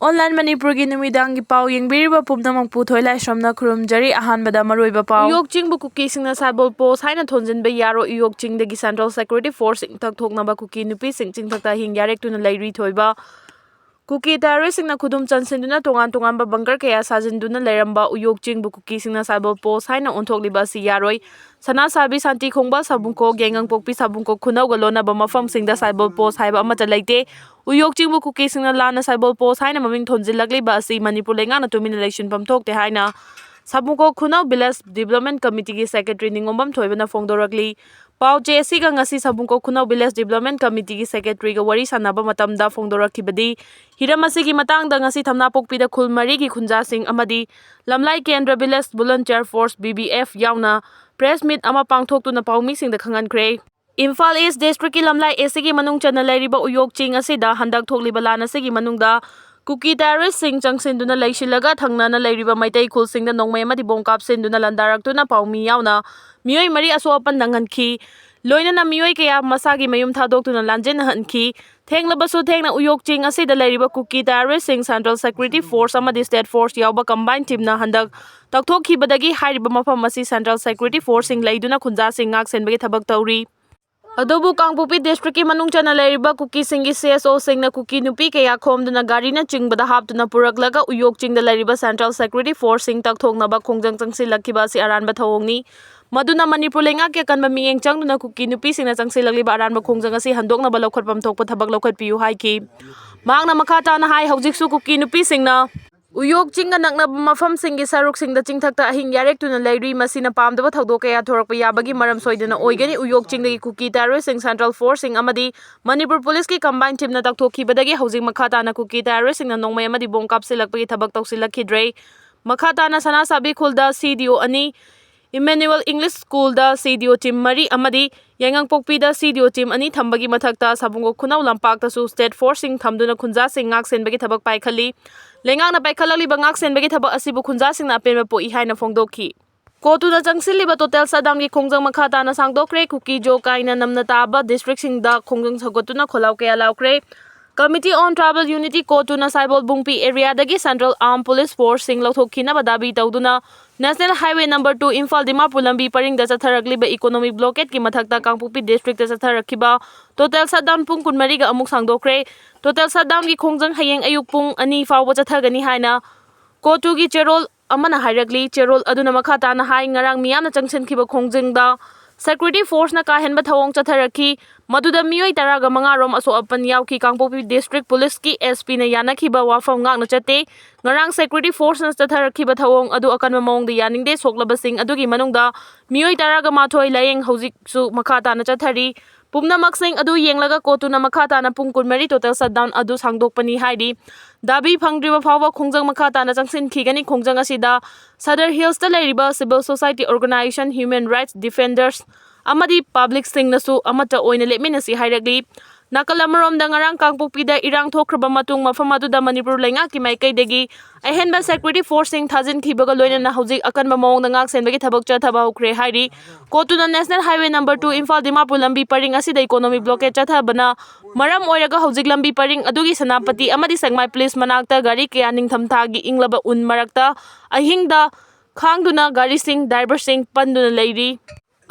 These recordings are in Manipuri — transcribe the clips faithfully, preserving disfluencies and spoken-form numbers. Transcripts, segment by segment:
Online ꯃꯅꯤꯄꯨꯔꯒꯤ ꯅꯨꯃꯤꯗꯥꯡꯒꯤ ꯄꯥꯎ ꯌꯦꯡꯕꯤꯔꯤꯕ ꯄꯨꯝꯅꯃꯛꯄꯨ ꯊꯣꯏꯂꯥꯏꯁ꯭ꯔꯝꯅ ꯈꯨꯔꯨꯝꯖꯔꯤ꯫ ꯑꯍꯥꯟꯕꯗ ꯃꯔꯨꯑꯣꯏꯕ ꯄꯥꯎ꯫ ꯎꯌꯣꯛ ꯆꯤꯡꯕꯨ ꯀꯨꯀꯤꯁꯤꯡꯅ ꯁꯥꯏꯕꯣꯜ ꯄꯣꯁ ꯍꯥꯏꯅ ꯊꯣꯟꯖꯤꯟꯕ ꯌꯥꯔꯣꯏ꯫ ꯎꯌꯣꯛ ꯆꯤꯡꯗꯒꯤ Central Security Force ꯏꯪꯊꯛ ꯊꯣꯛꯅꯕ ꯀꯨꯀꯤ ꯅꯨꯄꯤꯁꯤꯡ ꯆꯤꯡꯊꯛꯇ ꯑꯍꯤꯡ ꯌꯥꯔꯦꯛꯇꯨꯅ ꯂꯩꯔꯤ꯫ ꯊꯣꯏꯕ ꯀꯨꯀꯤ terroristꯁꯤꯡꯅ ꯈꯨꯗꯨꯝ ꯆꯟꯁꯤꯟꯗꯨꯅ ꯇꯣꯉꯥꯟ ꯇꯣꯉꯥꯟꯕ bunker ꯀꯌꯥ ꯁꯥꯖꯤꯟꯗꯨꯅ ꯂꯩꯔꯝꯕ ꯎꯌꯣꯛ ꯆꯤꯡꯕꯨ ꯀꯨꯀꯤꯁꯤꯡꯅ ꯁꯥꯏꯕꯣꯜ ꯄꯣꯁ ꯍꯥꯏꯅ ꯑꯣꯟꯊꯣꯛꯂꯤꯕ ꯑꯁꯤ ꯌꯥꯔꯣꯏ꯫ ꯁꯅꯥꯁꯥꯕꯤ, ꯁꯥꯟꯇꯤꯈꯣꯡꯕ, ꯁꯥꯕꯨꯡꯈꯣꯛ, ꯌꯥꯏꯉꯪꯄꯣꯛꯄꯤ, ꯁꯥꯕꯨꯡꯈꯣꯛ ꯈꯨꯅꯧꯒ ꯂꯣꯟꯅꯕ ꯃꯐꯝꯁꯤꯡꯗ ꯁꯥꯏꯕꯣꯜ ꯄꯣꯁ ꯍꯥꯏꯕ ꯑꯃꯠꯇ ꯂꯩꯇꯦ꯫ ꯎꯌꯣꯛ ꯆꯤꯡꯕꯨ ꯀꯨꯀꯤꯁꯤꯡꯅ ꯂꯥꯟꯅ ꯁꯥꯏꯕꯣꯜ ꯄꯣꯁ ꯍꯥꯏꯅ ꯃꯃꯤꯡ ꯊꯣꯟꯖꯤꯜꯂꯛꯂꯤꯕ ꯑꯁꯤ ꯃꯅꯤꯄꯨꯔ ꯂꯩꯉꯥꯛꯅ ꯇꯨꯃꯤꯟꯅ ꯂꯩꯁꯤꯟꯐꯝ ꯊꯣꯛꯇꯦ ꯍꯥꯏꯅ ꯁꯥꯕꯨꯡꯈꯣꯛ ꯈꯨꯅꯧ Village Development Committeeꯒꯤ Secretary ꯅꯤꯉꯣꯝꯕꯝ ꯊꯣꯏꯕꯅ ꯐꯣꯡꯗꯣꯔꯛꯂꯤ꯫ ꯄꯥꯎ ꯆꯦ ꯑꯁꯤꯒ ꯉꯁꯤ ꯁꯥꯕꯨꯡꯈꯣꯛ ꯈꯨꯅꯧ Village Development Committeeꯒꯤ Secretaryꯒ ꯋꯥꯔꯤ ꯁꯥꯟꯅꯕ ꯃꯇꯝꯗ ꯐꯣꯡꯗꯣꯔꯛꯈꯤꯕꯗꯤ, ꯍꯤꯔꯝ ꯑꯁꯤꯒꯤ ꯃꯇꯥꯡꯗ ꯉꯁꯤ ꯊꯝꯅꯥꯄꯣꯛꯄꯤꯗ ꯈꯨꯜ ꯃꯔꯤꯒꯤ ꯈꯨꯟꯖꯥꯁꯤꯡ ꯑꯃꯗꯤ ꯂꯝꯂꯥꯏ ꯀꯦꯟꯗ꯭ꯔ Village Volunteer Force, V V F, ꯌꯥꯎꯅ press meet ꯑꯃ ꯄꯥꯡꯊꯣꯛꯇꯨꯅ ꯄꯥꯎꯃꯤꯁꯤꯡꯗ ꯈꯪꯍꯟꯈ꯭ꯔꯦ꯫ ꯏꯝꯐꯥꯜ East Districtꯀꯤ ꯂꯝꯂꯥꯏ ꯑꯦꯁꯤꯒꯤ ꯃꯅꯨꯡ ꯆꯟꯅ ꯂꯩꯔꯤꯕ ꯎꯌꯣꯛ ꯆꯤꯡ ꯑꯁꯤꯗ ꯍꯟꯗꯛ ꯊꯣꯛꯂꯤꯕ ꯂꯥꯟ ꯑꯁꯤꯒꯤ ꯃꯅꯨꯡꯗ ꯀꯨꯀꯤ terroristꯁꯤꯡ ꯆꯪꯁꯤꯟꯗꯨꯅ ꯂꯩꯁꯤꯜꯂꯒ ꯊꯪꯅꯅ ꯂꯩꯔꯤꯕ ꯃꯩꯇꯩ ꯈꯨꯜꯁꯤꯡꯗ ꯅꯣꯡꯃꯩ ꯑꯃꯗꯤ ꯕꯣꯝ ꯀꯥꯞꯁꯤꯟꯗꯨꯅ ꯂꯥꯟꯗꯥꯔꯛꯇꯨꯅ ꯄꯥꯎꯃꯤ ꯌꯥꯎꯅ ꯃꯤꯑꯣꯏ ꯃꯔꯤ ꯑꯁꯣꯛ ꯑꯄꯟ ꯅꯪꯍꯟꯈꯤ꯫ ꯂꯣꯏꯅꯅ ꯃꯤꯑꯣꯏ ꯀꯌꯥ ꯃꯁꯥꯒꯤ ꯃꯌꯨꯝ ꯊꯥꯗꯣꯛꯇꯨꯅ ꯂꯥꯟꯖꯦꯟꯅꯍꯟꯈꯤ꯫ ꯊꯦꯡꯂꯕꯁꯨ ꯊꯦꯡꯅ ꯎꯌꯣꯛ ꯆꯤꯡ ꯑꯁꯤꯗ ꯂꯩꯔꯤꯕ ꯀꯨꯀꯤ terroristꯁꯤꯡ Central Security Force ꯑꯃꯗꯤ State Force ꯌꯥꯎꯕ combined teamꯅ ꯍꯟꯗꯛ ꯇꯧꯊꯣꯛꯈꯤꯕꯗꯒꯤ ꯍꯥꯏꯔꯤꯕ ꯃꯐꯝ ꯑꯁꯤ Central Security Forceꯁꯤꯡ ꯂꯩꯗꯨꯅ ꯈꯨꯟꯖꯥꯁꯤꯡ ꯉꯥꯛ ꯁꯦꯟꯕꯒꯤ ꯊꯕꯛ ꯇꯧꯔꯤ꯫ ꯑꯗꯨꯕꯨ ꯀꯥꯡꯄꯣꯛꯄꯤ Districtꯀꯤ ꯃꯅꯨꯡ ꯆꯟꯅ ꯂꯩꯔꯤꯕ ꯀꯨꯀꯤꯁꯤꯡꯒꯤ C S Oꯁꯤꯡꯅ ꯀꯨꯀꯤ ꯅꯨꯄꯤ ꯀꯌꯥ ꯈꯣꯝꯗꯨꯅ ꯒꯥꯔꯤꯅꯆꯤꯡꯕꯗ ꯍꯥꯞꯇꯨꯅ ꯄꯨꯔꯛꯂꯒ ꯎꯌꯣꯛ ꯆꯤꯡꯗ ꯂꯩꯔꯤꯕ Central Security Forceꯁꯤꯡ ꯇꯛꯊꯣꯛꯅꯕ ꯈꯣꯡꯖꯪ ꯆꯪꯁꯤꯜꯂꯛꯈꯤꯕ ꯑꯁꯤ ꯑꯔꯥꯟꯕ ꯊꯧꯑꯣꯡꯅꯤ꯫ ꯃꯗꯨꯅ ꯃꯅꯤꯄꯨꯔ ꯂꯩꯉꯥꯛꯀꯤ ꯑꯀꯟꯕ ꯃꯤꯠꯌꯦꯡ ꯆꯪꯗꯨꯅ ꯀꯨꯀꯤ ꯅꯨꯄꯤꯁꯤꯡꯅ ꯆꯪꯁꯤꯜꯂꯛꯂꯤꯕ ꯑꯔꯥꯟꯕ ꯈꯣꯡꯖꯪ ꯑꯁꯤ ꯍꯟꯗꯣꯛꯅꯕ ꯂꯧꯈꯠꯐꯝ ꯊꯣꯛꯄ ꯊꯕꯛ ꯂꯧꯈꯠꯄꯤꯌꯨ ꯍꯥꯏꯈꯤ꯫ ꯃꯍꯥꯛꯅ ꯃꯈꯥ ꯇꯥꯅ ꯍꯥꯏ, ꯍꯧꯖꯤꯛꯁꯨ ꯀꯨꯀꯤ ꯅꯨꯄꯤꯁꯤꯡꯅ ꯎꯌꯣꯛ ꯆꯤꯡꯒ ꯅꯛꯅꯕ ꯃꯐꯝꯁꯤꯡꯒꯤ ꯁꯔꯨꯛꯁꯤꯡꯗ ꯆꯤꯡꯊꯛꯇ ꯑꯍꯤꯡ ꯌꯥꯔꯦꯛꯇꯨꯅ ꯂꯩꯔꯤ꯫ ꯃꯁꯤꯅ ꯄꯥꯝꯗꯕ ꯊꯧꯗꯣꯛ ꯀꯌꯥ ꯊꯣꯔꯛꯄ ꯌꯥꯕꯒꯤ ꯃꯔꯝ ꯁꯣꯏꯗꯅ ꯑꯣꯏꯒꯅꯤ꯫ ꯎꯌꯣꯛ ꯆꯤꯡꯗꯒꯤ ꯀꯨꯀꯤ terroristꯁꯤꯡ Central Forceꯁꯤꯡ ꯑꯃꯗꯤ ꯃꯅꯤꯄꯨꯔ ꯄꯨꯂꯤꯁꯀꯤ combined teamꯅ ꯇꯛꯊꯣꯛꯈꯤꯕꯗꯒꯤ ꯍꯧꯖꯤꯛ ꯃꯈꯥ ꯇꯥꯅ ꯀꯨꯀꯤ terroristꯁꯤꯡꯅ ꯅꯣꯡꯃꯩ ꯑꯃꯗꯤ ꯕꯣꯝ ꯀꯥꯞꯁꯤꯜꯂꯛꯄꯒꯤ ꯊꯕꯛ ꯇꯧꯁꯤꯜꯂꯛꯈꯤꯗ꯭ꯔꯦ꯫ ꯃꯈꯥ ꯇꯥꯅ ꯁꯅꯥꯁꯥꯕꯤ ꯈꯨꯜꯗ C D O ꯑꯅꯤ, Emmanuel English Schoolꯗ C D O team ꯃꯔꯤ ꯑꯃꯗꯤ ꯌꯥꯏꯉꯪꯄꯣꯛꯄꯤꯗ C D O team ꯑꯅꯤ ꯊꯝꯕꯒꯤ ꯃꯊꯛꯇ ꯁꯥꯕꯨꯡꯒꯣꯛ ꯈꯨꯅꯧ ꯂꯝꯄꯥꯛꯇꯁꯨ State Forceꯁꯤꯡ ꯊꯝꯗꯨꯅ ꯈꯨꯟꯖꯥꯁꯤꯡ ꯉꯥꯛ ꯁꯦꯟꯕꯒꯤ ꯊꯕꯛ ꯄꯥꯏꯈꯠꯂꯤ꯫ ꯂꯩꯉꯥꯛꯅ ꯄꯥꯏꯈꯠꯂꯛꯂꯤꯕ ꯉꯥꯛ ꯁꯦꯟꯕꯒꯤ ꯊꯕꯛ ꯑꯁꯤꯕꯨ ꯈꯨꯟꯖꯥꯁꯤꯡꯅ ꯑꯄꯦꯟꯕ ꯄꯣꯛꯏ ꯍꯥꯏꯅ ꯐꯣꯡꯗꯣꯛꯈꯤ꯫ ꯀꯣꯠꯇꯨꯅ ꯆꯪꯁꯤꯜꯂꯤꯕ total shutdownꯒꯤ ꯈꯣꯡꯖꯪ ꯃꯈꯥ ꯇꯥꯅ ꯁꯥꯡꯗꯣꯛꯈ꯭ꯔꯦ꯫ ꯀꯨꯀꯤ ꯖꯣ ꯀꯥꯏꯅ ꯅꯝꯅ ꯇꯥꯕ districtꯁꯤꯡꯗ ꯈꯣꯡꯖꯪ ꯁꯧꯒꯠꯇꯨꯅ ꯈꯣꯜꯂꯥꯎ ꯀꯌꯥ ꯂꯥꯎꯈ꯭ꯔꯦ꯫ Committee on Tribal Unity, COTU ꯅ ꯁꯥꯏꯕꯣꯜ ꯕꯨꯡꯄꯤ area ꯗꯒꯤ Central Armed Police Force ꯁꯤꯡ ꯂꯧꯊꯣꯛꯈꯤꯅꯕ ꯗꯥꯕꯤ ꯇꯧꯗꯨꯅ National Highway number two Imphal Dimapur ꯂꯝꯕꯤ ꯄꯔꯤꯡꯗ ꯆꯠꯊꯔꯛꯂꯤꯕ economic blockade ꯀꯤ ꯃꯊꯛꯇ ꯀꯥꯡꯄꯣꯛꯄꯤ district ꯇ ꯆꯠꯊꯔꯛꯈꯤꯕ total shutdown ꯄꯨꯡ ꯀꯨꯟꯃꯔꯤꯒ ꯑꯃꯨꯛ ꯁꯥꯡꯗꯣꯛꯈ꯭ꯔꯦ꯫ Total shutdown ꯒꯤ ꯈꯣꯡꯖꯪ ꯍꯌꯦꯡ ꯑꯌꯨꯛ ꯄꯨꯡ ꯑꯅꯤ ꯐꯥꯎꯕ ꯆꯠꯊꯒꯅꯤ ꯍꯥꯏꯅ COTU ꯒꯤ ꯆꯦꯔꯣꯜ ꯑꯃꯅ ꯍꯥꯏꯔꯛꯂꯤ꯫ ꯆꯦꯔꯣꯜ ꯑꯗꯨꯅ ꯃꯈꯥ ꯇꯥꯅ ꯍꯥꯏ, ꯉꯔꯥꯡ ꯃꯤꯌꯥꯝꯅ ꯆꯪꯁꯤꯟꯈꯤꯕ ꯈꯣꯡꯖꯪꯗ security force ꯅ ꯀꯥ ꯍꯦꯟꯕ ꯊꯧꯑꯣꯡ ꯆꯠꯊꯔꯛꯈꯤ꯫ ꯃꯗꯨꯗ ꯃꯤꯑꯣꯏ ꯇꯔꯥꯒ ꯃꯉꯥ ꯔꯣꯝ ꯑꯁꯣꯛ ꯑꯄꯟ ꯌꯥꯎꯈꯤ꯫ ꯀꯥꯡꯄꯣꯛꯄꯤ district police ꯀꯤ SP ꯅ ꯌꯥꯅꯈꯤꯕ ꯋꯥꯐꯝ ꯉꯥꯛꯅ ꯆꯠꯇꯦ꯫ ꯉꯔꯥꯡ security force ꯅ ꯆꯠꯊꯔꯛꯈꯤꯕ ꯊꯧꯑꯣꯡ ꯑꯗꯨ ꯑꯀꯟꯕ ꯃꯑꯣꯡꯗ ꯌꯥꯅꯤꯡꯗꯦ꯫ ꯁꯣꯛꯂꯕꯁꯤꯡ ꯑꯗꯨꯒꯤ ꯃꯅꯨꯡꯗ ꯃꯤꯑꯣꯏ ꯇꯔꯥꯒ ꯃꯥꯊꯣꯏ ꯂꯥꯌꯦꯡ ꯍꯧꯖꯤꯛꯁꯨ ꯃꯈꯥ ꯇꯥꯅ ꯆꯠꯊꯔꯤ꯫ ꯄꯨꯝꯅꯃꯛꯁꯤꯡ ꯑꯗꯨ ꯌꯦꯡꯂꯒ COTU ꯅ ꯃꯈꯥ ꯇꯥꯅ ꯄꯨꯡ ꯀꯨꯟꯃꯔꯤ total shutdown ꯑꯗꯨ ꯁꯥꯡꯗꯣꯛꯄꯅꯤ ꯍꯥꯏꯔꯤ꯫ ꯗꯥꯕꯤ ꯐꯪꯗ꯭ꯔꯤꯕ ꯐꯥꯎꯕ ꯈꯣꯡꯖꯪ ꯃꯈꯥ ꯇꯥꯅ ꯆꯪꯁꯤꯟꯈꯤꯒꯅꯤ꯫ ꯈꯣꯡꯖꯪ ꯑꯁꯤꯗ Sadar Hills ꯇ ꯂꯩꯔꯤꯕ civil society organization, human rights defenders ꯑꯃꯗꯤ public ꯁꯤꯡꯅꯁꯨ ꯑꯃꯠꯇ ꯑꯣꯏꯅ ꯂꯦꯞꯃꯤꯟꯅꯁꯤ ꯍꯥꯏꯔꯛꯂꯤ꯫ ꯅꯥꯀꯜ ꯑꯃꯔꯣꯝꯗ, ꯉꯔꯥꯡ ꯀꯥꯡꯄꯣꯛꯄꯤꯗ ꯏꯔꯥꯡ ꯊꯣꯛꯈ꯭ꯔꯕ ꯃꯇꯨꯡ ꯃꯐꯝ ꯑꯗꯨꯗ ꯃꯅꯤꯄꯨꯔ ꯂꯩꯉꯥꯛꯀꯤ ꯃꯥꯏꯀꯩꯗꯒꯤ ꯑꯍꯦꯟꯕ security force ꯁꯤꯡ ꯊꯥꯖꯤꯟꯈꯤꯕꯒ ꯂꯣꯏꯅꯅ ꯍꯧꯖꯤꯛ ꯑꯀꯟꯕ ꯃꯑꯣꯡꯗ ꯉꯥꯛ ꯁꯦꯟꯕꯒꯤ ꯊꯕꯛ ꯆꯠꯊꯕ ꯍꯧꯈ꯭ꯔꯦ ꯍꯥꯏꯔꯤ꯫ COTU ꯅ National Highway number two Imphal Dimapur ꯂꯝꯕꯤ ꯄꯔꯤꯡ ꯑꯁꯤꯗ economic blockade ꯆꯠꯊꯕꯅ ꯃꯔꯝ ꯑꯣꯏꯔꯒ ꯍꯧꯖꯤꯛ ꯂꯝꯕꯤ ꯄꯔꯤꯡ ꯑꯗꯨꯒꯤ ꯁꯦꯅꯥꯄꯇꯤ ꯑꯃꯗꯤ ꯁꯦꯛꯃꯥꯏ police ꯃꯅꯥꯛꯇ ꯒꯥꯔꯤ ꯀꯌꯥ ꯅꯤꯡꯊꯝꯊꯥꯒꯤ ꯏꯪꯂꯕ ꯎꯟ ꯃꯔꯛꯇ ꯑꯍꯤꯡꯗ ꯈꯥꯡꯗꯨꯅ ꯒꯥꯔꯤꯁꯤꯡ, driver ꯁꯤꯡ ꯄꯟꯗꯨꯅ ꯂꯩꯔꯤ꯫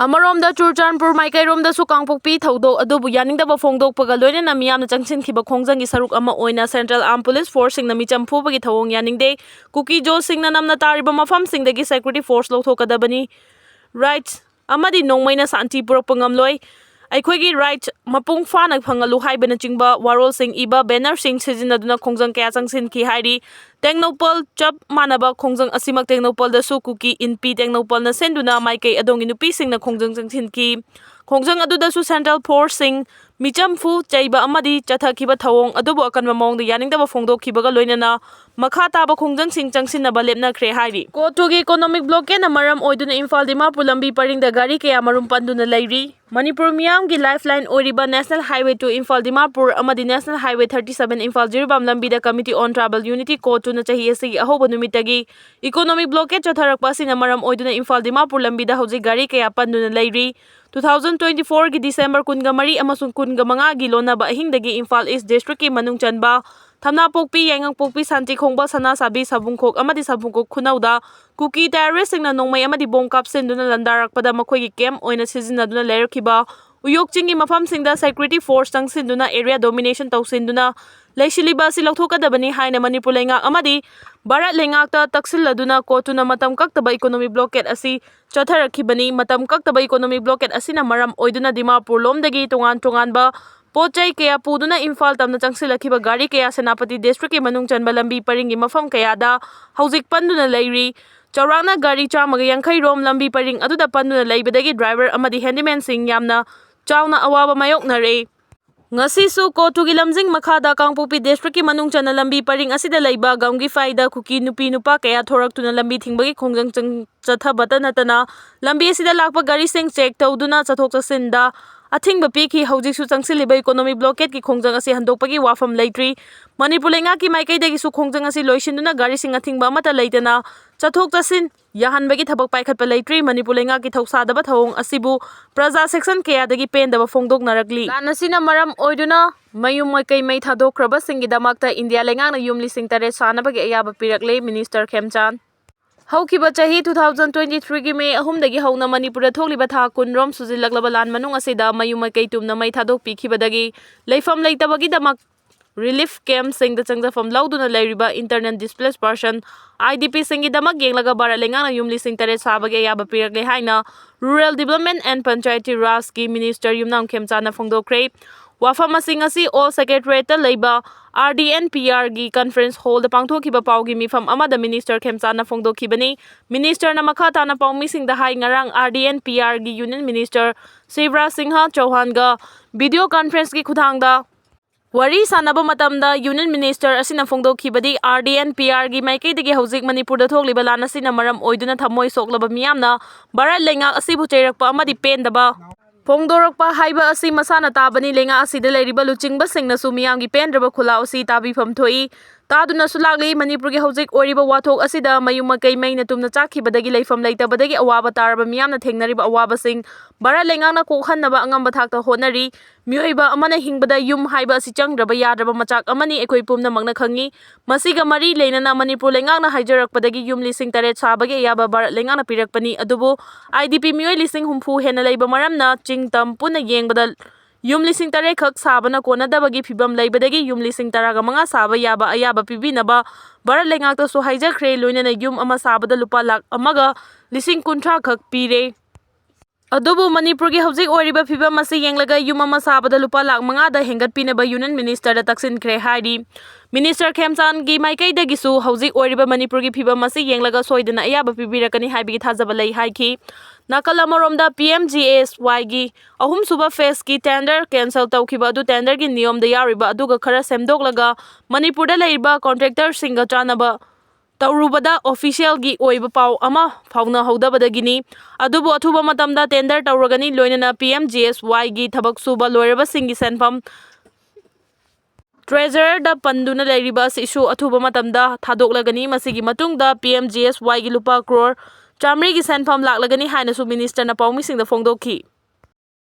ꯑꯃꯔꯣꯝꯗ, ꯆꯨꯔꯆꯥꯟꯄꯨꯔ ꯃꯥꯏꯀꯩꯔꯣꯝꯗꯁꯨ ꯀꯥꯡꯄꯣꯛꯄꯤ ꯊꯧꯗꯣꯛ ꯑꯗꯨꯕꯨ ꯌꯥꯅꯤꯡꯗꯕ ꯐꯣꯡꯗꯣꯛꯄꯒ ꯂꯣꯏꯅꯅ ꯃꯤꯌꯥꯝꯅ ꯆꯪꯁꯤꯟꯈꯤꯕ ꯈꯣꯡꯖꯪꯒꯤ ꯁꯔꯨꯛ ꯑꯃ ꯑꯣꯏꯅ Central Armed Police Force ꯁꯤꯡꯅ ꯃꯤꯆꯝ ꯐꯨꯕꯒꯤ ꯊꯧꯑꯣꯡ ꯌꯥꯅꯤꯡꯗꯦ꯫ ꯀꯨꯀꯤ-ꯖꯣꯁꯤꯡꯅ ꯅꯝꯅ ꯇꯥꯔꯤꯕ ꯃꯐꯝꯁꯤꯡꯗꯒꯤ security force ꯂꯧꯊꯣꯛꯀꯗꯕꯅꯤ꯫ Rights ꯑꯃꯗꯤ ꯅꯣꯡꯃꯩꯅ ꯁꯥꯟꯇꯤ ꯄꯨꯔꯛꯄ ꯉꯝꯂꯣꯏ꯫ ꯑꯩꯈꯣꯏꯒꯤ rights ꯃꯄꯨꯡ ꯐꯥꯅ ꯐꯪꯍꯜꯂꯨ ꯍꯥꯏꯕꯅꯆꯤꯡꯕ ꯋꯥꯔꯣꯜꯁꯤꯡ ꯏꯕ, banner ꯁꯤꯡ ꯁꯤꯖꯤꯟꯅꯗꯨꯅ ꯈꯣꯡꯖꯪ ꯀꯌꯥ ꯆꯪꯁꯤꯟꯈꯤ ꯍꯥꯏꯔꯤ꯫ ꯇꯦꯡꯅꯧꯄꯜ ꯆꯞ ꯃꯥꯟꯅꯕ ꯈꯣꯡꯖꯪ ꯑꯁꯤꯃꯛ ꯇꯦꯡꯅꯧꯄꯜꯗꯁꯨ ꯀꯨꯀꯤ ꯏꯟꯄꯤ ꯇꯦꯡꯅꯧꯄꯜꯅ ꯁꯤꯟꯗꯨꯅ ꯃꯥꯏꯀꯩ ꯑꯗꯣꯝꯒꯤ ꯅꯨꯄꯤꯁꯤꯡꯅ ꯈꯣꯡꯖꯪ ꯆꯪꯁꯤꯟꯈꯤ꯫ ꯈꯣꯡꯖꯪ ꯑꯗꯨꯗꯁꯨ Central Force ꯁꯤꯡ ꯃꯤꯆꯝ ꯐꯨ ꯆꯩꯕ ꯑꯃꯗꯤ ꯆꯠꯊꯈꯤꯕ ꯊꯧꯑꯣꯡ ꯑꯗꯨꯕꯨ ꯑꯀꯟꯕ ꯃꯑꯣꯡꯗ ꯌꯥꯅꯤꯡꯗꯕ ꯐꯣꯡꯗꯣꯛꯈꯤꯕꯒ ꯂꯣꯏꯅꯅ ꯃꯈꯥ ꯇꯥꯕ ꯈꯣꯡꯖꯪꯁꯤꯡ ꯆꯪꯁꯤꯟꯅꯕ ꯂꯦꯞꯅꯈ꯭ꯔꯦ ꯍꯥꯏꯔꯤ꯫ COTU ꯒꯤ economic blockade ꯅ ꯃꯔꯝ ꯑꯣꯏꯗꯨꯅ ꯏꯝꯐꯥꯜ ꯗꯤꯃꯥꯄꯨꯔ ꯂꯝꯕꯤ ꯄꯔꯤꯡꯗ ꯒꯥꯔꯤ ꯀꯌꯥ ꯃꯔꯨꯝ ꯄꯟꯗꯨꯅ ꯂꯩꯔꯤ꯫ ꯃꯅꯤꯄꯨꯔ ꯃꯤꯌꯥꯝꯒꯤ lifeline ꯑꯣꯏꯔꯤꯕ National Highway two Imphal Dimapur ꯑꯃꯗꯤ National Highway thirty seven Imphal Jiribam ꯂꯝꯕꯤꯗ Committee on Tribal Unity ꯀꯣ ꯇꯨꯅ ꯆꯍꯤ ꯑꯁꯤꯒꯤ ꯑꯍꯧꯕ ꯅꯨꯃꯤꯠꯇꯒꯤ economic blockade ꯆꯠꯊꯔꯛꯄ ꯑꯁꯤꯅ ꯃꯔꯝ ꯑꯣꯏꯗꯨꯅ ꯏꯝꯐꯥꯜ ꯗꯤꯃꯥꯄꯨꯔ ꯂꯝꯕꯤꯗ ꯍꯧꯖꯤꯛ ꯒꯥꯔꯤ ꯀꯌꯥ ꯄꯟꯗꯨꯅ ꯂꯩꯔꯤ꯫ Two thousand twenty fourꯒꯤ December ꯀꯨꯟꯒ ꯃꯔꯤ ꯑꯃꯁꯨꯡ ꯀꯨꯟꯒ ꯃꯉꯥꯒꯤ ꯂꯣꯟꯅꯕ ꯑꯍꯤꯡꯗꯒꯤ ꯏꯝꯐꯥꯜ East Districtꯀꯤ ꯃꯅꯨꯡ ꯆꯟꯕ ꯊꯝꯅꯥꯄꯣꯛꯄꯤ, ꯌꯥꯏꯉꯪꯄꯣꯛꯄꯤ, ꯁꯥꯟꯇꯤꯈꯣꯡꯕ, ꯁꯅꯥꯁꯥꯕꯤ, ꯁꯥꯕꯨꯡꯈꯣꯛ ꯑꯃꯗꯤ ꯁꯥꯕꯨꯡꯈꯣꯛ ꯈꯨꯅꯧꯗ ꯀꯨꯀꯤ terroristꯁꯤꯡꯅ ꯅꯣꯡꯃꯩ ꯑꯃꯗꯤ ꯕꯣꯝ ꯀꯥꯞꯁꯤꯟꯗꯨꯅ ꯂꯥꯟꯗꯥꯔꯛꯄꯗ ꯃꯈꯣꯏꯒꯤ camp ꯑꯣꯏꯅ ꯁꯤꯖꯤꯟꯅꯗꯨꯅ ꯂꯩꯔꯛꯈꯤꯕ ꯎꯌꯣꯛ ꯆꯤꯡꯒꯤ ꯃꯐꯝꯁꯤꯡꯗ security force ꯆꯪꯁꯤꯟꯗꯨꯅ area domination ꯇꯧꯁꯤꯟꯗꯨꯅ ꯂꯩꯁꯤꯜꯂꯤꯕ ꯑꯁꯤ ꯂꯧꯊꯣꯛꯀꯗꯕꯅꯤ ꯍꯥꯏꯅ ꯃꯅꯤꯄꯨꯔ ꯂꯩꯉꯥꯛ ꯑꯃꯗꯤ ꯚꯥꯔꯠ ꯂꯩꯉꯥꯛꯇ ꯇꯛꯁꯤꯜꯂꯗꯨꯅ ꯀꯣ ꯇꯨꯅ ꯃꯇꯝ ꯀꯛꯇꯕ economic blockade ꯑꯁꯤ ꯆꯠꯊꯔꯛꯈꯤꯕꯅꯤ꯫ ꯃꯇꯝ ꯀꯛꯇꯕ economic blockade ꯑꯁꯤꯅ ꯃꯔꯝ ꯑꯣꯏꯗꯨꯅ ꯗꯤꯃꯥꯄꯨꯔ ꯂꯣꯝꯗꯒꯤ ꯇꯣꯉꯥꯟ ꯇꯣꯉꯥꯟꯕ ꯄꯣꯠ ꯆꯩ ꯀꯌꯥ ꯄꯨꯗꯨꯅ ꯏꯝꯐꯥꯜ ꯇꯝꯅ ꯆꯪꯁꯤꯜꯂꯛꯈꯤꯕ ꯒꯥꯔꯤ ꯀꯌꯥ ꯁꯦꯅꯥꯄꯇꯤ districtꯀꯤ ꯃꯅꯨꯡ ꯆꯟꯕ ꯂꯝꯕꯤ ꯄꯔꯤꯡꯒꯤ ꯃꯐꯝ ꯀꯌꯥꯗ ꯍꯧꯖꯤꯛ ꯄꯟꯗꯨꯅ ꯂꯩꯔꯤ꯫ ꯆꯥꯎꯔꯥꯛꯅ ꯒꯥꯔꯤ ꯆꯥꯝꯃꯒ ꯌꯥꯡꯈꯩ ꯔꯣꯝ ꯂꯝꯕꯤ ꯄꯔꯤꯡ ꯑꯗꯨꯗ ꯄꯟꯗꯨꯅ ꯂꯩꯕꯗꯒꯤ driver ꯑꯃꯗꯤ handymanꯁꯤꯡ ꯌꯥꯝꯅ ꯆꯥꯎꯅ ꯑꯋꯥꯕ ꯃꯥꯌꯣꯛꯅꯔꯦ꯫ ꯉꯁꯤꯁꯨ ꯀꯣ ꯇꯨꯒꯤ ꯂꯝꯖꯤꯡ ꯃꯈꯥꯗ ꯀꯥꯡꯄꯣꯛꯄꯤ districtꯀꯤ ꯃꯅꯨꯡ ꯆꯟꯅ ꯂꯝꯕꯤ ꯄꯔꯤꯡ ꯑꯁꯤꯗ ꯂꯩꯕ ꯒꯝꯒꯤꯐꯥꯏꯗ ꯀꯨꯀꯤ ꯅꯨꯄꯤ ꯅꯨꯄꯥ ꯀꯌꯥ ꯊꯣꯔꯛꯇꯨꯅ ꯂꯝꯕꯤ ꯊꯤꯡꯕꯒꯤ ꯈꯣꯡꯖꯪ ꯆꯪ-, ꯆꯠꯊꯕꯇ ꯅꯠꯇꯅ ꯂꯝꯕꯤ ꯑꯁꯤꯗ ꯂꯥꯛꯄ ꯒꯥꯔꯤꯁꯤꯡ check ꯇꯧꯗꯨꯅ ꯆꯠꯊꯣꯛ ꯆꯠꯁꯤꯟꯗ ꯑꯊꯤꯡꯕ ꯄꯤꯈꯤ꯫ ꯍꯧꯖꯤꯛꯁꯨ ꯆꯪꯁꯤꯜꯂꯤꯕ economic blockadeꯀꯤ ꯈꯣꯡꯖꯪ ꯑꯁꯤ ꯍꯟꯗꯣꯛꯄꯒꯤ ꯋꯥꯐꯝ ꯂꯩꯇ꯭ꯔꯤ꯫ ꯃꯅꯤꯄꯨꯔ ꯂꯩꯉꯥꯛꯀꯤ ꯃꯥꯏꯀꯩꯗꯒꯤꯁꯨ ꯈꯣꯡꯖꯪ ꯑꯁꯤ ꯂꯣꯏꯁꯤꯟꯗꯨꯅ ꯒꯥꯔꯤꯁꯤꯡ ꯑꯊꯤꯡꯕ ꯑꯃꯠꯇ ꯂꯩꯇꯅ ꯆꯠꯊꯣꯛ ꯆꯠꯁꯤꯟ ꯌꯥꯍꯟꯕꯒꯤ ꯊꯕꯛ ꯄꯥꯏꯈꯠꯄ ꯂꯩꯇ꯭ꯔꯤ꯫ ꯃꯅꯤꯄꯨꯔ ꯂꯩꯉꯥꯛꯀꯤ ꯊꯧꯁꯥꯗꯕ ꯊꯧꯑꯣꯡ ꯑꯁꯤꯕꯨ ꯄ꯭ꯔꯖꯥ section ꯀꯌꯥꯗꯒꯤ ꯄꯦꯟꯗꯕ ꯐꯣꯡꯗꯣꯛꯅꯔꯛꯂꯤ꯫ ꯂꯥꯟ ꯑꯁꯤꯅ ꯃꯔꯝ ꯑꯣꯏꯗꯨꯅ ꯃꯌꯨꯝ ꯃꯀꯩ ꯃꯩ ꯊꯥꯗꯣꯛꯈ꯭ꯔꯕꯁꯤꯡꯒꯤꯗꯃꯛꯇ ꯏꯟꯗꯤꯌꯥ ꯂꯩꯉꯥꯛꯅ ꯌꯨꯝ ꯂꯤꯁꯤꯡ ꯇꯔꯦꯠ ꯁꯥꯅꯕꯒꯤ ꯑꯌꯥꯕ ꯄꯤꯔꯛꯂꯦ, Minister ꯈꯦꯝꯆꯥꯟ꯫ ꯍꯧꯈꯤꯕ ꯆꯍꯤ two thousand twenty threeꯒꯤ May ꯑꯍꯨꯝꯗꯒꯤ ꯍꯧꯅ ꯃꯅꯤꯄꯨꯔꯗ ꯊꯣꯛꯂꯤꯕ ꯊꯥ ꯀꯨꯟ ꯔꯣꯝ ꯁꯨꯖꯤꯜꯂꯛꯂꯕ ꯂꯥꯟ ꯃꯅꯨꯡ ꯑꯁꯤꯗ ꯃꯌꯨꯝ ꯃꯀꯩ ꯇꯨꯝꯅ ꯃꯩ ꯊꯥꯗꯣꯛꯄꯤꯈꯤꯕꯗꯒꯤ ꯂꯩꯐꯝ ꯂꯩꯇꯕꯒꯤꯗꯃꯛ relief campꯁꯤꯡꯗ ꯆꯪꯖꯐꯝ ꯂꯧꯗꯨꯅ ꯂꯩꯔꯤꯕ internally displaced person, IDPꯁꯤꯡꯒꯤꯗꯃꯛ ꯌꯦꯡꯂꯒ ꯚꯥꯔꯠ ꯂꯩꯉꯥꯛꯅ ꯌꯨꯝ ꯂꯤꯁꯤꯡ ꯇꯔꯦꯠ ꯁꯥꯕꯒꯤ ꯑꯌꯥꯕ ꯄꯤꯔꯛꯂꯦ ꯍꯥꯏꯅ Rural Development and Panchayati Rajꯀꯤ Minister ꯌꯨꯝꯅꯥꯝ ꯈꯦꯝꯆꯥꯟꯅ ꯐꯣꯡꯗꯣꯛꯈ꯭ꯔꯦ꯫ ꯋꯥꯐꯝ ꯑꯁꯤ ꯉꯁꯤ Hall Secretariatꯇ ꯂꯩꯕ RDNPRꯒꯤ conference hallꯗ ꯄꯥꯡꯊꯣꯛꯈꯤꯕ ꯄꯥꯎꯒꯤ ꯃꯤꯐꯝ ꯑꯃꯗ Minister ꯈꯦꯝꯆꯥꯟꯅ ꯐꯣꯡꯗꯣꯛꯈꯤꯕꯅꯤ꯫ Ministerꯅ ꯃꯈꯥ ꯇꯥꯅ ꯄꯥꯎꯃꯤꯁꯤꯡꯗ ꯍꯥꯏ, ꯉꯔꯥꯡ RDNPRꯒꯤ Union Minister Shivraj Singh ꯆꯧꯍꯥꯟꯒ video conferenceꯀꯤ ꯈꯨꯠꯊꯥꯡꯗ ꯋꯥꯔꯤ ꯁꯥꯟꯅꯕ ꯃꯇꯝꯗ Union Minister ꯑꯁꯤꯅ ꯐꯣꯡꯗꯣꯛꯈꯤꯕꯗꯤ RDNPRꯒꯤ ꯃꯥꯏꯀꯩꯗꯒꯤ ꯍꯧꯖꯤꯛ ꯃꯅꯤꯄꯨꯔꯗ ꯊꯣꯛꯂꯤꯕ ꯂꯥꯟ ꯑꯁꯤꯅ ꯃꯔꯝ ꯑꯣꯏꯗꯨꯅ ꯊꯃꯣꯏ ꯁꯣꯛꯂꯕ ꯃꯤꯌꯥꯝꯅ ꯚꯥꯔꯠ ꯂꯩꯉꯥꯛ ꯑꯁꯤꯕꯨ ꯆꯩꯔꯛꯄ ꯑꯃꯗꯤ ꯄꯦꯟꯗꯕ ꯐꯣꯡꯗꯣꯔꯛꯄ ꯍꯥꯏꯕ ꯑꯁꯤ ꯃꯁꯥꯅ ꯇꯥꯕꯅꯤ꯫ ꯂꯩꯉꯥꯛ ꯑꯁꯤꯗ ꯂꯩꯔꯤꯕ ꯂꯨꯆꯤꯡꯕꯁꯤꯡꯅꯁꯨ ꯃꯤꯌꯥꯝꯒꯤ ꯄꯦꯟꯗ꯭ꯔꯕ ꯈꯨꯜꯂꯥꯎ ꯑꯁꯤ ꯇꯥꯕꯤꯐꯝ ꯊꯣꯛꯏ꯫ ꯇꯥꯗꯨꯅꯁꯨ ꯂꯥꯛꯂꯤ꯫ ꯃꯅꯤꯄꯨꯔꯒꯤ ꯍꯧꯖꯤꯛ ꯑꯣꯏꯔꯤꯕ ꯋꯥꯊꯣꯛ ꯑꯁꯤꯗ ꯃꯌꯨꯝ ꯃꯀꯩ ꯃꯩꯅ ꯇꯨꯝꯅ ꯆꯥꯛꯈꯤꯕꯗꯒꯤ ꯂꯩꯐꯝ ꯂꯩꯇꯕꯗꯒꯤ ꯑꯋꯥꯕ ꯇꯥꯔꯕ ꯃꯤꯌꯥꯝꯅ ꯊꯦꯡꯅꯔꯤꯕ ꯑꯋꯥꯕꯁꯤꯡ ꯚꯥꯔꯠ ꯂꯩꯉꯥꯛꯅ ꯀꯣꯛꯍꯟꯅꯕ ꯑꯉꯝꯕ ꯊꯥꯛꯇ ꯍꯣꯠꯅꯔꯤ꯫ ꯃꯤꯑꯣꯏꯕ ꯑꯃꯅ ꯍꯤꯡꯕꯗ ꯌꯨꯝ ꯍꯥꯏꯕ ꯑꯁꯤ ꯆꯪꯗ꯭ꯔꯕ ꯌꯥꯗ꯭ꯔꯕ ꯃꯆꯥꯛ ꯑꯃꯅꯤ, ꯑꯩꯈꯣꯏ ꯄꯨꯝꯅꯃꯛꯅ ꯈꯪꯏ꯫ ꯃꯁꯤꯒ ꯃꯔꯤ ꯂꯩꯅꯅ ꯃꯅꯤꯄꯨꯔ ꯂꯩꯉꯥꯛꯅ ꯍꯥꯏꯖꯔꯛꯄꯗꯒꯤ ꯌꯨꯝ ꯂꯤꯁꯤꯡ ꯇꯔꯦꯠ ꯁꯥꯕꯒꯤ ꯑꯌꯥꯕ ꯚꯥꯔꯠ ꯂꯩꯉꯥꯛꯅ ꯄꯤꯔꯛꯄꯅꯤ, ꯑꯗꯨꯕꯨ ꯑꯥꯏ ꯗꯤ ꯄꯤ ꯃꯤꯑꯣꯏ ꯂꯤꯁꯤꯡ ꯍꯨꯝꯐꯨ ꯍꯦꯟꯅ ꯂꯩꯕ ꯃꯔꯝꯅ ꯆꯤꯡ ꯇꯝ ꯄꯨꯟꯅ ꯌꯦꯡꯕꯗ ꯌꯨꯝ ꯂꯤꯁꯤꯡ ꯇꯔꯦꯠ ꯈꯛ ꯁꯥꯕꯅ ꯀꯣꯟꯅꯗꯕꯒꯤ ꯐꯤꯕꯝ ꯂꯩꯕꯗꯒꯤ ꯌꯨꯝ ꯂꯤꯁꯤꯡ ꯇꯔꯥꯒ ꯃꯉꯥ ꯁꯥꯕ ꯌꯥꯕ ꯑꯌꯥꯕ ꯄꯤꯕꯤꯅꯕ ꯚꯥꯔꯠ ꯂꯩꯉꯥꯛꯇꯁꯨ ꯍꯥꯏꯖꯈ꯭ꯔꯦ꯫ ꯂꯣꯏꯅꯅ ꯌꯨꯝ ꯑꯃ ꯁꯥꯕꯗ ꯂꯨꯄꯥ ꯂꯥꯈ ꯑꯃꯒ ꯂꯤꯁꯤꯡ ꯀꯨꯟꯊ꯭ꯔꯥ ꯈꯛ ꯄꯤꯔꯦ꯫ ꯑꯗꯨꯕꯨ ꯃꯅꯤꯄꯨꯔꯒꯤ ꯍꯧꯖꯤꯛ ꯑꯣꯏꯔꯤꯕ ꯐꯤꯕꯝ ꯑꯁꯤ ꯌꯦꯡꯂꯒ ꯌꯨꯝ ꯑꯃ ꯁꯥꯕꯗ ꯂꯨꯄꯥ ꯂꯥꯈ ꯃꯉꯥꯗ ꯍꯦꯟꯒꯠꯄꯤꯅꯕ ꯌꯨꯅꯤꯌꯟ ꯃꯤꯅꯤꯁꯇꯔꯗ ꯇꯛꯁꯤꯟꯈ꯭ꯔꯦ ꯍꯥꯏꯔꯤ꯫ ꯃꯤꯅꯤꯁꯇꯔ ꯈꯦꯝꯆꯥꯟꯒꯤ ꯃꯥꯏꯀꯩꯗꯒꯤꯁꯨ ꯍꯧꯖꯤꯛ ꯑꯣꯏꯔꯤꯕ ꯃꯅꯤꯄꯨꯔꯒꯤ ꯐꯤꯕꯝ ꯑꯁꯤ ꯌꯦꯡꯂꯒ ꯁꯣꯏꯗꯅ ꯑꯌꯥꯕ ꯄꯤꯕꯤꯔꯛꯀꯅꯤ ꯍꯥꯏꯕꯒꯤ ꯊꯥꯖꯕ ꯂꯩ ꯍꯥꯏꯈꯤ꯫ ꯅꯥꯀꯜ ꯑꯃꯔꯣꯝꯗ, ꯄꯤ ꯑꯦꯝ ꯖꯤ ꯑꯦꯁ ꯋꯥꯏꯒꯤ ꯑꯍꯨꯝꯁꯨꯕ ꯐꯦꯁꯀꯤ ꯇꯦꯟꯗꯔ ꯀꯦꯟꯁꯦꯜ ꯇꯧꯈꯤꯕ ꯑꯗꯨ ꯇꯦꯟꯗꯔꯒꯤ ꯅꯤꯌꯣꯝꯗ ꯌꯥꯎꯔꯤꯕ ꯑꯗꯨꯒ ꯈꯔ ꯁꯦꯝꯗꯣꯛꯂꯒ ꯃꯅꯤꯄꯨꯔꯗ ꯂꯩꯔꯤꯕ ꯀꯣꯟꯇ꯭ꯔꯦꯛꯇꯔꯁꯤꯡꯒ ꯆꯥꯟꯅꯕ ꯇꯧꯔꯨꯕꯗ ꯑꯣꯐꯤꯁꯤꯌꯦꯜꯒꯤ ꯑꯣꯏꯕ ꯄꯥꯎ ꯑꯃ ꯐꯥꯎꯅꯍꯧꯗꯕꯗꯒꯤꯅꯤ꯫ ꯑꯗꯨꯕꯨ ꯑꯊꯨꯕ ꯃꯇꯝꯗ ꯇꯦꯟꯗꯔ ꯇꯧꯔꯒꯅꯤ, ꯂꯣꯏꯅꯅ ꯄꯤ ꯑꯦꯝ ꯖꯤ ꯑꯦꯁ ꯋꯥꯏꯒꯤ ꯊꯕꯛ ꯁꯨꯕ ꯂꯣꯏꯔꯕꯁꯤꯡꯒꯤ ꯁꯦꯟꯐꯝ ꯇ꯭ꯔꯦꯖꯔꯗ ꯄꯟꯗꯨꯅ ꯂꯩꯔꯤꯕ ꯑꯁꯤꯁꯨ ꯑꯊꯨꯕ ꯃꯇꯝꯗ ꯊꯥꯗꯣꯛꯂꯒꯅꯤ꯫ ꯃꯁꯤꯒꯤ ꯃꯇꯨꯡꯗ ꯄꯤ ꯑꯦꯝ ꯖꯤ ꯑꯦꯁ ꯋꯥꯏꯒꯤ ꯂꯨꯄꯥ ꯀ꯭ꯔꯣꯔ ꯆꯥꯃꯔꯤꯒꯤ ꯁꯦꯟꯐꯝ ꯂꯥꯛꯂꯒꯅꯤ ꯍꯥꯏꯅꯁꯨ ꯃꯤꯅꯤꯁꯇꯔꯅ ꯄꯥꯎꯃꯤꯁꯤꯡꯗ ꯐꯣꯡꯗꯣꯛꯈꯤ꯫